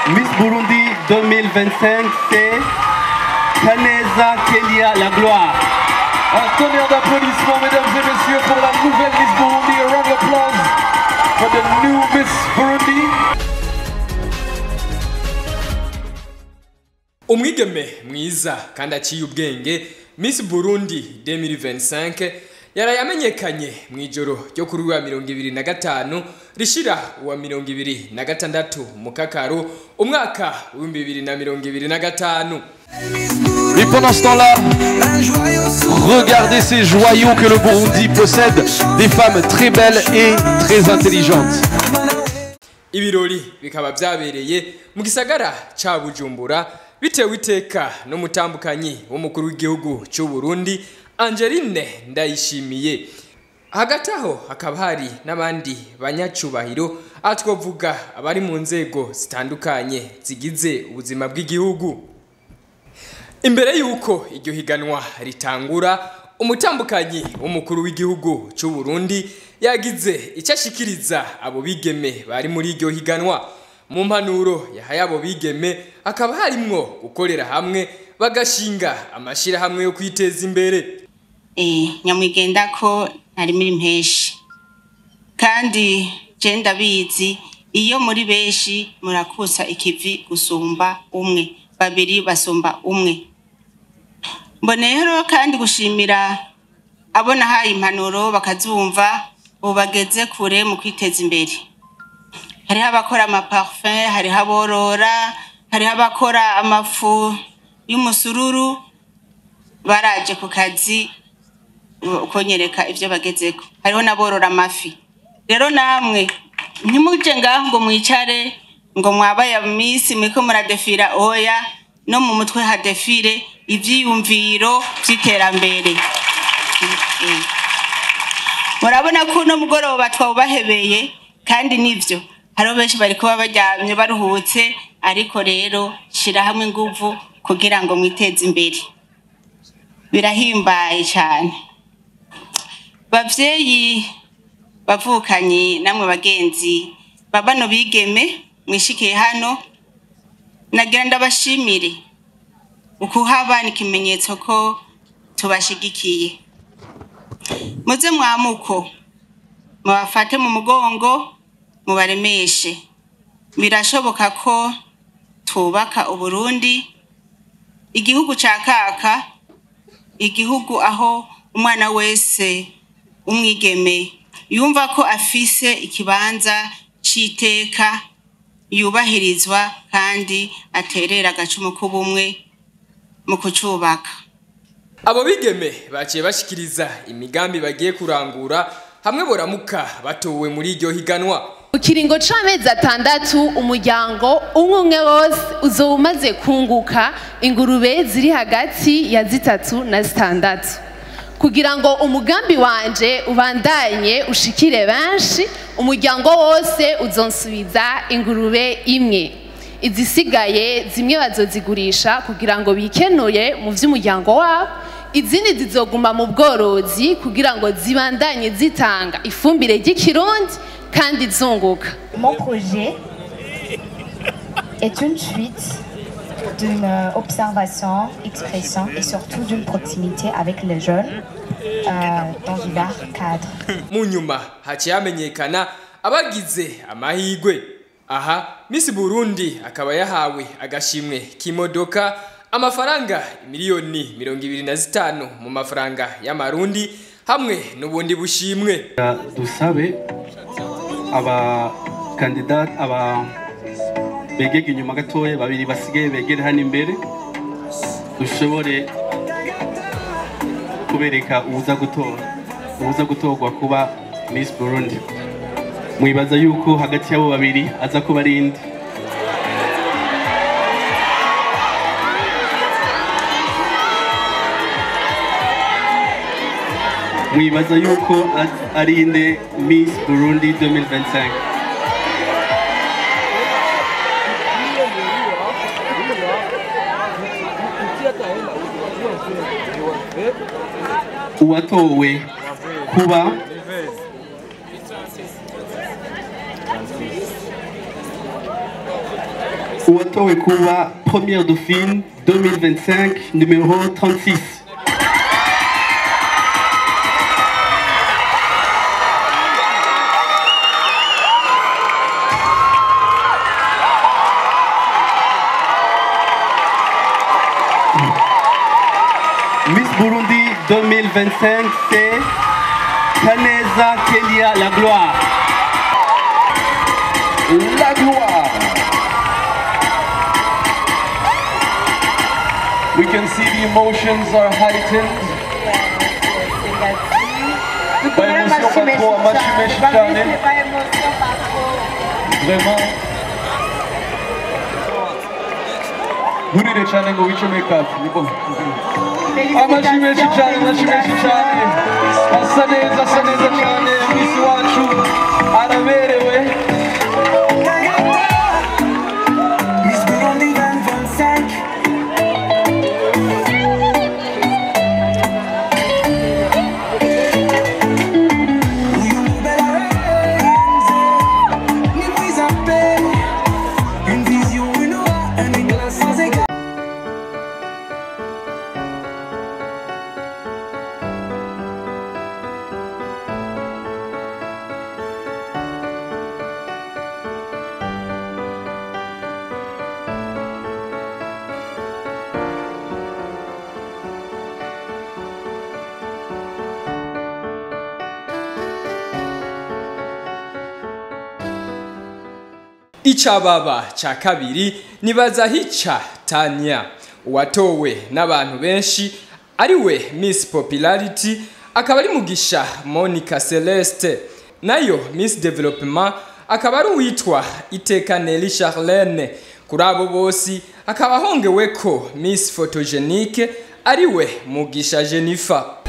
Miss Burundi 2025, c'est Kaneza Kelia La Gloire. Un tonnerre d'applaudissements, mesdames et messieurs, pour la nouvelle Miss Burundi. A round of applause for the new Miss Burundi. Umwigeme mwiza kandi aciye ubwenge Miss Burundi 2025 yaraye amenyekanye mu ijoro ryo kuri wa 2025 rishira wa 2026 mu Kakaro umwaka wa 2025. Et pendant ce temps-là, regardez ces joyaux que le Burundi possède, des femmes très belles et très intelligentes. Ibirori bikaba byabereye mu gisagara ca Bujumbura bitewe iteka n'umutambukanyi w'umukuru w'igihugu cy'u Burundi Angeline Ndayishimiye. Hagati aho hakaba hari n'abandi banyacubahiro, atwovuga abari mu nzego zitandukanye zigize ubuzima bw'igihugu. Imbere yuko iryo higanwa ritangura, umutambukanyi w'umukuru w'igihugu cy'u Burundi yagize icyo ashikiriza abo bigeme bari muri iryo higanwa. Mu mpanuro yahaye abo bigeme hakaba harimwo gukorera hamwe bagashinga amashirahamwe yo kwiteza imbere. Nyamwigenda ko nari muri mpeshi, kandi je ndabizi iyo muri benshi murakusa ikivi gusumba umwe, babiri basumba umwe. Mbonero kandi gushimira abo nahaye impanuro bakazumva ubu bageze kure mu kwiteza imbere. Hariho abakora amaparfum, hariho aborora, hariho abakora amafu y'umusururu, baraje ku kazi konyereka ivyo bagezeko. Hariho n'aborora amafi. Rero namwe ntimuje ngaho ngo mwicare ngo mwabaye misi mwiko muradefira, oya, no mu mutwe hadefire ivyiyumviro vy'iterambere. Murabona ko uno mugoroba twawubahebeye, kandi nivyo hariho benshi bari kuba baryamye baruhutse, ariko rero shira hamwe inguvu kugira ngo mwiteze imbere. Birahimbaye cyane. Bavyeyi bavukanyi namwe bagenzi babano bigeme mwishikiye hano, nagira ndabashimire ukuhaba ni ikimenyetso ko tubashigikiye. Muze mwamuko mubafate mu mugongo mubaremeshe. Birashoboka ko tubaka Uburundi, igihugu ca kaka, igihugu aho umwana wese umwigeme yumva ko afise ikibanza c'iteka, yubahirizwa kandi aterera agacumu k'ubumwe mu kucubaka. Abo bigeme baciye bashikiriza imigambi bagiye kurangura hamwe boramuka batowe muri iryo higanwa. Mu kiringo c'amezi 6 umuryango umwe umwe wose uzoba umaze kunguka ingurube ziri hagati ya 3 na 6, kugira ngo umugambi wanje ubandanye ushikire benshi. Umuryango wose uzonsubiza ingurube imwe, izisigaye zimwe bazozigurisha kugira ngo bikenuye mu vy'umuryango wabo, izindi zizoguma mu bworozi kugira ngo zibandanye zitanga ifumbire ry'ikirundi kandi zunguka. Mon projet est une suite d'une observation, expression et surtout d'une proximité avec les jeunes dans divers cadres. Mu nyuma haciye hamenyekana abagize amahigwe. Aha Miss Burundi akaba yahawe agashimwe k'imodoka, amafaranga miliyoni 25 mu mafaranga y'amarundi hamwe n'ubundi bushimwe. Dusabe aba candidat aba begege inyuma gatoya, babiri basigaye begere hano imbere, dushobore kubereka uza gutora, uza gutorwa kuba Miss Burundi. Mwibaza yuko hagati yabo babiri aza kuba ari inde? Mwibaza yuko ari inde Miss Burundi 2025? Uwatowe kuba Uwatowe kuba première dauphine 2025 numéro 36. Miss Burundi 2025, c'est Kaneza Kelia La Gloire. La Gloire. We can see the emotions are heightened. Pas émotion, pas trop, amashi menshi cyane. Vraiment. Nturire cyane ngo wice make-up. Ni bon. Amashi menshi cyane, amashi menshi cyane. Asa neza cyane. Miss wacu araberewe. Miss Burundi 2025. Une vision, une aura, un éclat sans égal. Icababa ca kabiri nibaza hica Tanya, uwatowe n'abantu benshi ariwe Miss Popularity akaba ari Mugisha Monica Celeste, nayo Miss Development akaba ari uwitwa Iteka Nelly Charlene. Kuri abo bose akaba hongeweko Miss Photogenique ariwe Mugisha Jennifer.